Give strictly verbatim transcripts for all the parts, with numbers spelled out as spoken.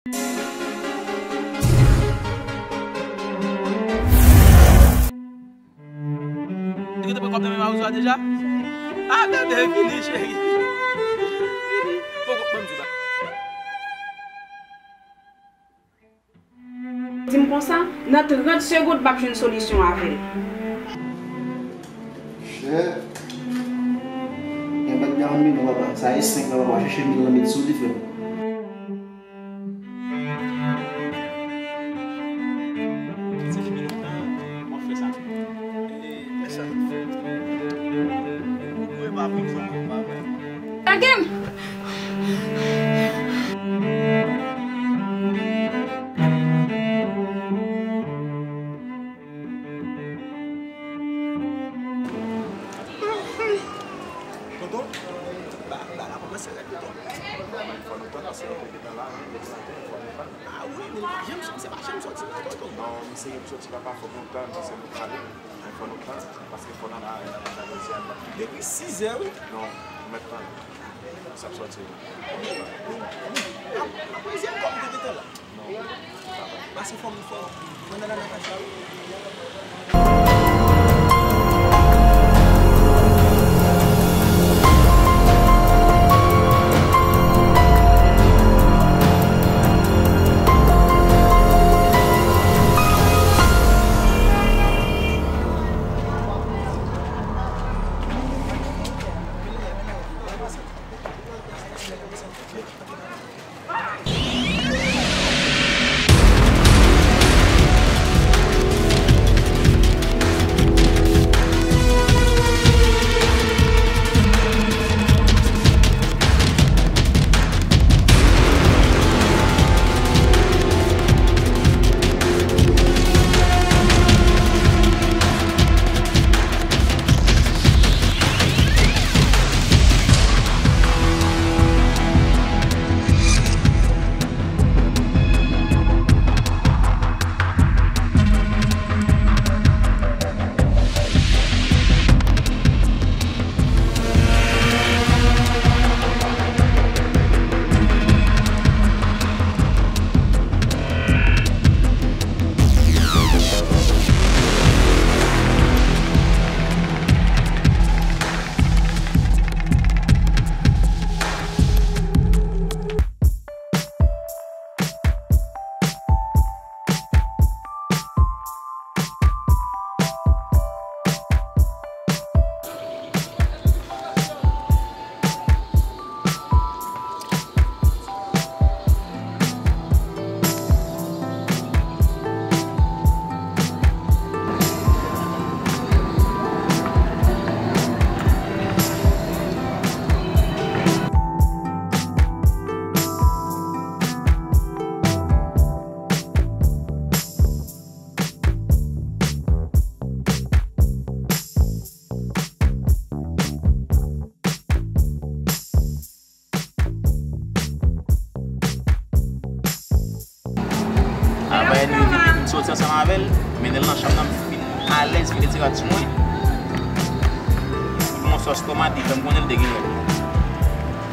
Li te pran kòb nan men Mawozo a deja? Ah, bebe, vini, cheri. Poko, ban m di w bagay. Di m konsa, nan trant segonn, m ap jwenn solisyon avè l. Chè. Gen bèt granmoun non, papa. Sa e senk la, papa. Chèche mil lan met sou li, frè m. Sa depi lontan, m ap fè sa. E, fè sa. Ou, ou e pa vin zanmi, pa vre. Lage m! Tonton, ba, ba la kòmanse rèd, tonton. Fò nou tann, paske nou te gentan la, wi. Ah wi, men li pa janm sòti, se pa janm sòti non, tonton. Non, misye janm sòti, papa, fòk nou tann, paske nou prale. Men fò nou tann, paske fò n al a, a, a, a, a, depi sizè, wi. Non, nou mèt tann. Sa ap sòti, wi. Ap, ap reziye kòm te gentan la. Pase fò m fò. Mwen nan la nan kach la wi. Avè li, vin soti ansanm avè l, mennen l nan chanm nan, m fin alèz, vin retire ti mwen. Tout mon sòs tomati, fè m konnen l te genyen.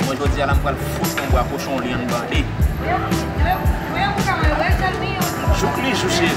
Mwen, jodi a la, m pral fout yon bwa kochon li anndan de. Jouk li jou, cheri.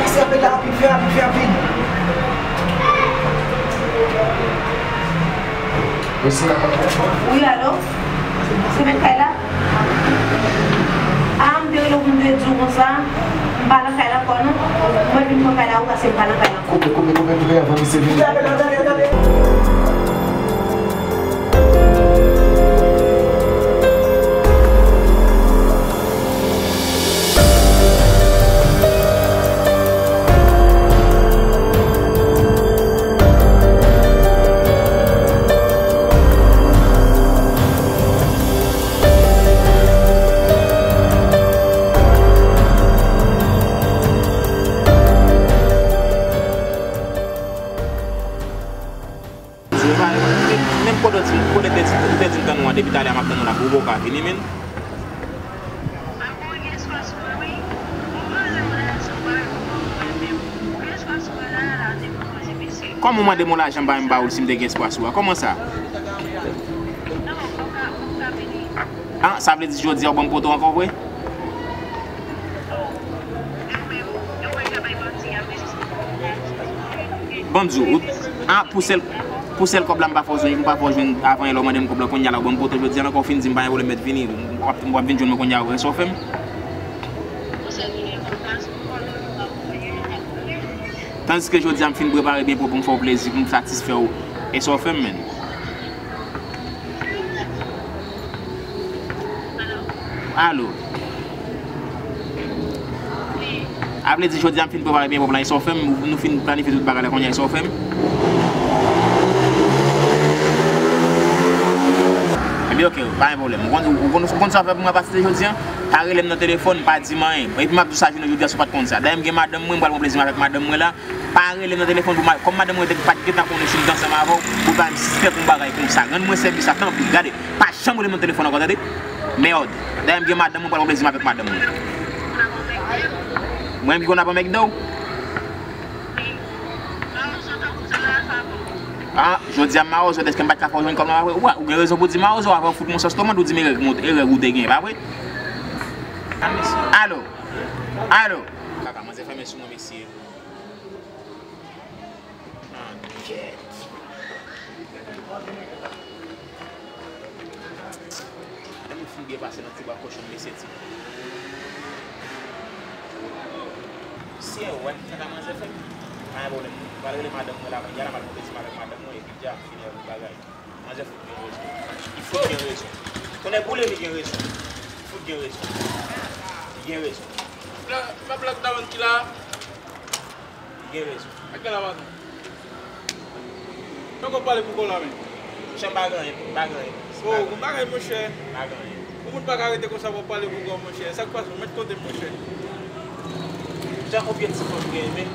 Pase apèl la rapid, fè rapid, fè rapid. Wi, alo? Se mèt kay la? A, m te rele w pou m te di w konsa, m pa nan kay la ankò non. Mwen vin pran kay la wi, paske m pa nan kay la ankò. Koupe, koupe, koupe, koupe, anvan misye vini. Menm kote w di, kote w te di, ou te di m tann ou an, depi talè a m ap tann ou la, pou ou poko vini, menn. Kòman w mande m yon lajan m pa menm ba ou l si m te gen espwa sou a? Kòman sa? Ah, sa vle di jodi a ou ban m poto ankò vre? Ban m di w, ah, pou sèl, pou sèl kòb la m pa fè w jwenn, m pa fè w jwenn avan yè lè w mande m kòb la, kounye a la ou ban m poto jodi a la ankò, ou fin di m pa gen pwoblèm, mèt vini, w ap, w ap vin jwenn mwen kounye a, wè sa w fè m. Tandiske jodi a m fin prepare byen pwòp pou m fè w plezi, pou m satisfè w. E sa w fè m, menn? Alo? A vle di jodi a m fin prepare byen pwòp la, e sa w fè m? Nou fin planifye tout bagay la kounye a, e sa w fè m? Ebyen, oke, pa gen pwoblèm. Ou konn, ou konn, ou konn sa w fè pou mwen apati de jodi a? Pa rele m nan telefòn, pa di m anyen. Epi m ap di w sa jounen jodi a si w pa t konn sa. Dayè m gen madanm mwen, m pral pran plezi m avèk madanm mwen la. Pa rele m nan telefòn pou ma-, kòm madanm mwen te pa t gentan konnen si m te ansanm avè w, pou l pa menm sispèk yon bagay konsa. Rann mwen sèvis la, tanpri, gade. Pa janm rele m nan telefòn ankò, tande? Mèd. Dayè m gen madanm mwen, m pral pran plezi m avèk madanm mwen. Mwen menm ki konn ap anmègde w? Ah, jodi a m mawozo, dèske m pa t ka fè w jwenn kòb la, w ap, ou gen rezon pou w di mawozo, avan w fout m yon sòs tomad, ou di m erè, erè ou te gen, pa vre? Alo? Alo? Kaka, manzè fèmen sou mwen, mesye. Ah, kèt. Lè m fin byen pase nan ti bwa kochon, mesye ti. Mesye, ou wè sa ka manzè fè? Pa gen pwoblèm. M pral rele madanm mwen la, kounye a la, m al pran plezi m avèk madanm mwen, epi dja fini avèk bagay. Manzè fout gen rezon. Li fout gen rezon. Tonnè boule, li gen rezon. Li fout gen rezon. Li gen rezon. La, m ap lòt la, ki la? Li gen rezon. Ak la, madanm. Fè kò pale pou kò la, men. Monchè, m pa gen anyen, m pa gen anyen. Oh, ou pa gen anyen, monchè. M pa gen anyen. Yon moun pa ka rete konsa pou pale pou kò, monchè. Sa k pase? Ou mèt kote m, monchè. Jan konbyen ti fanm gen, men.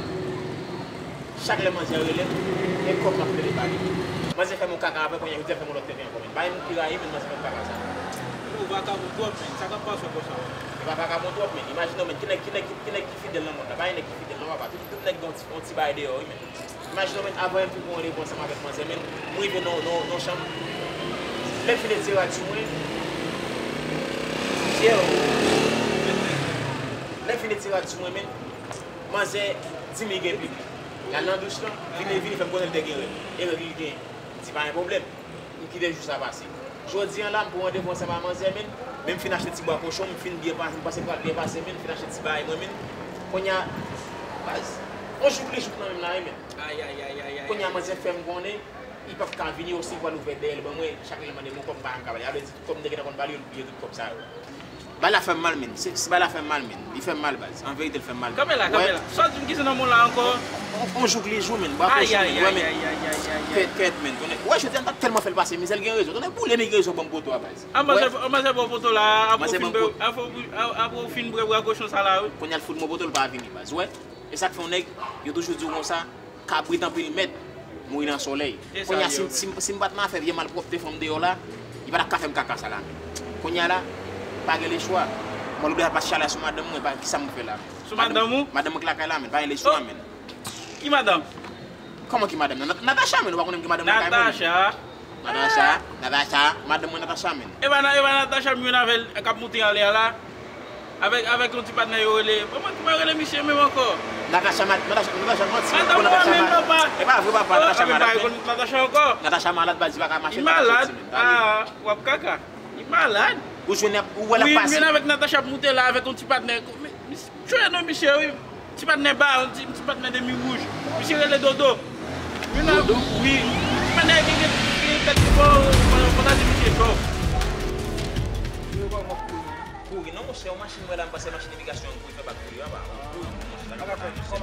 Chak lè manzè rele m, e kòb m ap plede ba li. Manzè fè m yon kaka avè, kounye a jodi a fè m yon lòt tenten ankò, men. Bagay m pi rayi, men manzè fè m kaka sa. Ou vakabon twòp, men. Sa k ap pase w konsa, wè? E pa vakabon twòp, men. Imajine w, men. Ki nèg, ki nèg, ki, ki nèg ki fidèl nan mond la? Pa gen nèg ki fidèl, non, papa. Tout, tout nèg gen yon ti, yon ti bagay deyò, wi, men. Imajine w, men, avan yon fi pran randevou ansanm avèk manzè, men, m rive nan, nan, nan chanm. Lè m fin etire rad sou mwen, Pierre, lè m fin etire rad sou mwen, men, manzè di m li gen pipi. L al nan douch lan, vini, vini fè m konnen l te gen règ. E règ li genyen. M di pa gen pwoblèm. M kite jou sa pase. Jodi a la, m pran randevou ansanm ak manzè, men, men m fin achte ti bwa kochon, m fin byen pase, m panse pral byen pase, men, m fin achte ti bagay mwen, men, kounye a, baz, on jouk li jouk nan men m la, wi, men. Kounye a, manzè fè m konnen, li p ap ka vini, osi l pral ouvè dèyè l ban mwen, chak lè l mande m yon kòb, m pa janm ka ba li. Sa vle di, tout kòb m te gentan konn ba li yo, l bliye tout kòb sa yo. Bagay la fè m mal, men. Se, se bagay la fè m mal, men. Li fè m mal, baz. An verite, l fè m mal. Kanpe la, kanpe la. Sa w di m ki se nan mond la ankò? On, on jouk li jou, men. Bwa kochon, men. Wè, men. Kèt, kèt, men. Konnen, wè, jodi a, m t ap tèlman fè l pase, mizè, l gen rezon. Tande boule, men, l gen rezon, ban m poto a, baz. A, manzè, manzè, ba w poto la, apre w fin bwè, apre w fin bwè bwa kochon sa la, wi. Kounye a, l fout mwen poto, l pa vini, baz. Wè. E sa k fè yon nèg, yo toujou di w konsa, kabrit anpil mèt, mouri nan solèy. Kounye a, si, si, si m pa t nan afè vye malpwòpte fè m deyò la, li pa t ap ka fè m kaka sa la. Kounye a la, pa gen lechwa. Mwen oblije al pase chalè sou madanm mwen, pa, kisa m fè la? Sou madanm ou? Madanm mwen k lakay la, men, pa gen lechwa, men. Ki madanm? Kòman ki madanm nan? Nat-, Natacha, men, ou pa konnen m gen madanm lakay mwen, men. Natacha? Natacha, Natacha, madanm mwen Natacha, men. E pa, e pa Natacha m jwenn avè l k ap moute anlè a la? Avèk, avèk yon ti patnè yo rele. Kòman, kòman yo rele misye menm ankò? Natacha, Natacha, Natacha manti. Madanm mwen menm, papa. E pa vre, papa, Natacha malad, men. Natacha ankò. Natacha malad, baz, li pa ka mache. Li malad? Ah, w ap kaka. Li malad? Ou jwenn, ou wè l ap pase. Wi, m jwenn avèk Natacha ap moute la, avèk yon ti patnè. Chwe non misye, wi. Ti patnè ba, ti, ti patnè demi wouj. Misye rele Dodo. Dodo? Wi. Ti patnè gen, gen, gen tèt li fò, fò, fò ta di misye chòf. Kouri non, monchè, yon machin mwen la, m panse machin imigrasyon an kouri fè bak kouri anba. Kouri, monchè, sa ka fè misye.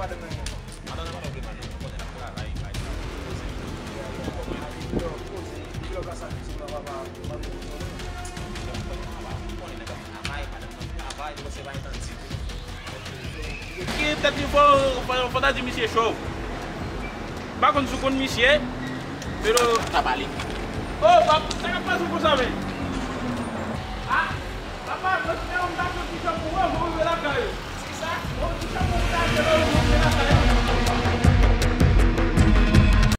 Madanm nan pa vle madanm, ou konnen l ap travay, bay. Koze. Koze. Koze. Konnen nèg ap travay, madanm nan travay, li panse pa entann ti. Ki tèt li fò, fò, fò ta di misye chòf. M pa konn si w konn misye. Melo. Sa pale. Oh, pap, sa k ap pase konsa, men? Ah, papa, mwen se yon gason ki chòf pou mwen, mwen rive la,